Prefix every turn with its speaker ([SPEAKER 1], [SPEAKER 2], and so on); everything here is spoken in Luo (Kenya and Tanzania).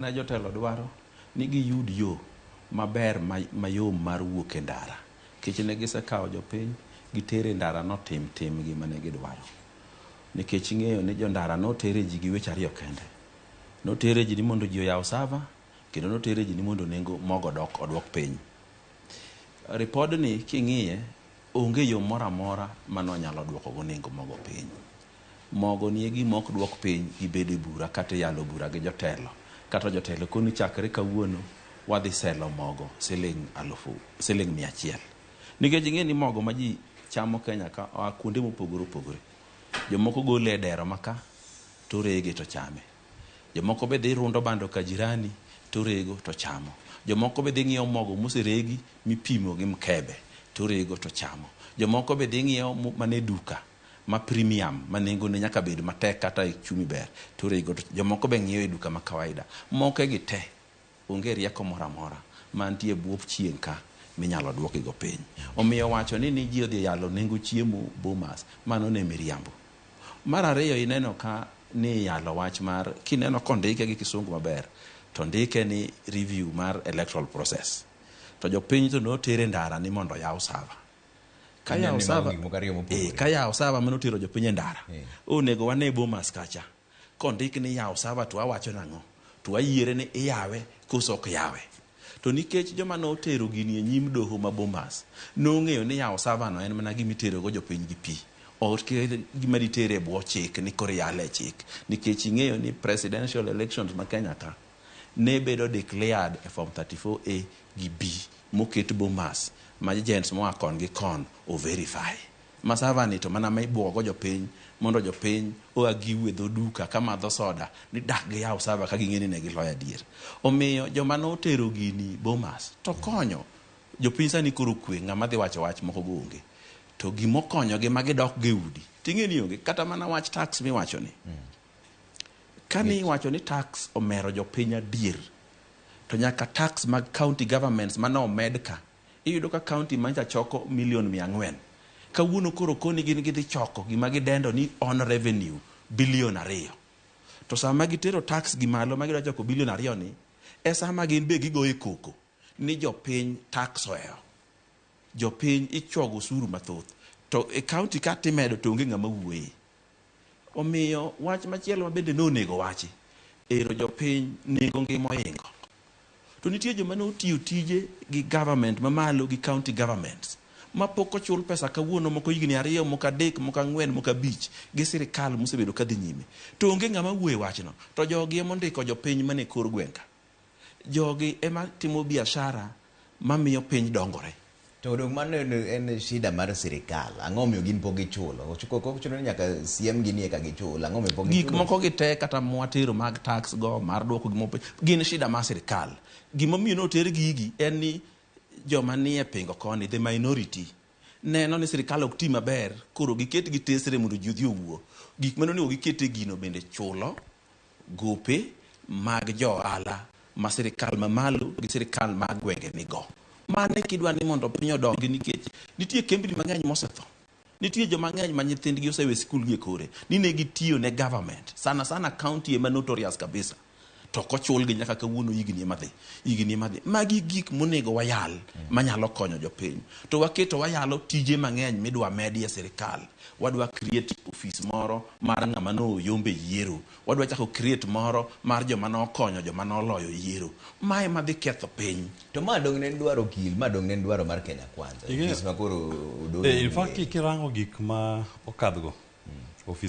[SPEAKER 1] Ne jotelo dwaro ni giyud yo maber mayom mar wuok e ndara. Nikech ne gisekawo jopiny gitere ndara notim timgi mane gidwaro. Nikech ing'eyo ni jo ndara notere ji gi weche ariyo kende. Notere ji ni mondo ji oyaw server kendo notere ji ni mondo nengo mogo dok oduok piny. Ripodni king'iye onge yo moro amora mane onyalo duoko go nengo mogo piny. Mogo ni e gima ok duok piny gi bedo e bura kata yalo bura gi jotelo. Kata jotelo koni chakre kawuono wadhi selo mogo siling alufu siling 100. Nikech ing'e ni mogo ma ji chamo Kenya ka oa kuonde mopogore opogore. Jomoko gole e dero ma ka to rege to chame. Jomoko be dhi rundo bando ka jirani to rego to chamo. Jomoko be dhi ng'iewo mogo moseregi mipimo gi mkebe to rego to chamo. Jomoko be dhi ng'iewo mane duka ma premium ma nengone nyaka bed matek kata e chumi ber to rego to jomoko be ng'iewo e duka ma kawaida. Moke gi te onge rieko moro amora mantie e bwo chieng' ka minyalo duokigo piny. Omiyo wacho ni ji odhi yalo nengo chiemo Bomas, mano ne miriambo. Mar ariyo ineno ka ni yalo wach mar kineno kondike gi kisungu maber to ndike ni review mar electoral process. To jopiny to notere ndara ni mondo oyaw server. Ka yawo
[SPEAKER 2] Ineno ni mago
[SPEAKER 1] server,
[SPEAKER 2] gik moko ariyo mopogore.
[SPEAKER 1] Ka yawo server manotero jopiny e ndara. Onego wane Bomas kacha. Kondik ni yaw server to awacho nang'o? To wayiere ni iyawe koso ok yawe. To nikech joma notero gini e nyim doho ma Bomas nong'eyo ni yawo server no en mana gima itero go jopiny gi pi. Ok gima ditere e bwo chik ni koro iyale e chik. Nikech ing'eyo ni presidential elections ma Kenya ka ne bedo declared e form 34A gi B moket Bomas ma agents moa kon gi kon o verify. Ma server ni to mana ma ibuogo go jopiny mondo jopiny oa giwe dho duka kamadho soda ni dak giyaw server ka ging'e ni ne giloyo adier. Omiyo joma notero gini Bomas to konyo jopiny sani koro kwe ng'ama dhi wacho wach moko go onge. To gimokonyogi ma gidok go e udi ting'e ni onge kata mana wach tax miwacho ni. Kani iwacho ni tax omero jopiny adier to nyaka tax mag county governments mane omed ka iyudo ka county mancha choko milion 400 kawuono koro koni gin gidhi choko gima gidendo ni on revenue bilion 2 to sama gitero tax gi malo ma gidwa choko bilion 2 ni e sama gin be gigoye koko ni jopiny tax ohewo jopiny ichogo osuru mathoth to e county ka timedo to onge ng'ama wuoye omiyo wach machielo ma bende nonego wachi ero jopiny nengo ngima oingo to nitie joma notiyo tije gi government mamalo gi county governments ma pok ochul pesa kawuono moko higni 2 moko 3 moko 4 moko 5 gi sirikal mosebedo kadhi nyime to onge ng'ama wuoye wachno to jogi ema ondiko jopiny mane kor gweng' ka jogi ema timo biashara mamiyo piny dongore
[SPEAKER 2] To dong mano en shida mar sirikal. Ang'o omiyo gin pok gichulo? Ok ochuno ni nyaka siem gi ni eka gichul. Ang'o omiyo pok
[SPEAKER 1] gik
[SPEAKER 2] gichulo?
[SPEAKER 1] moko gi te kata mwatero mag tax go mar duoko gimoro piny gin shida mar sirikal gimomiyo noter gigi en ni joma nie pingo koni the minority neno ni sirikal ok ti maber koro giket gi tesre mondo ji odhi owuo gik mane onego giket e gino bende chulo gope mag jo ohala ma sirikal mamalo gi sirikal mag gwenge nigo mane kidwa ni mondo piny odongi nikech nitie kembni mang'eny mosetho nitie joma ng'eny ma nyithindgi osewe sikul gi e kore ni ne gitiyo ne government sana sana county ema notorious kabisa to ok ochulgi nyaka kawuono higni ema dhi higni ema dhi magi gik monego wayal manyalo konyo jopiny to waketo wayalo tije mang'eny midwa medi e sirikal wadwa create office moro mar ng'ama noyombe yiero wadwa chako create moro mar joma nokonyo joma noloyo yiero mae madhi ketho piny
[SPEAKER 2] To ma dong ne en dwaro okil, ma dong ne en dwaro mar Kenya Kwanza. Ofis ma koro odong'
[SPEAKER 3] In fact, kirango gik ma okadhgo, ofis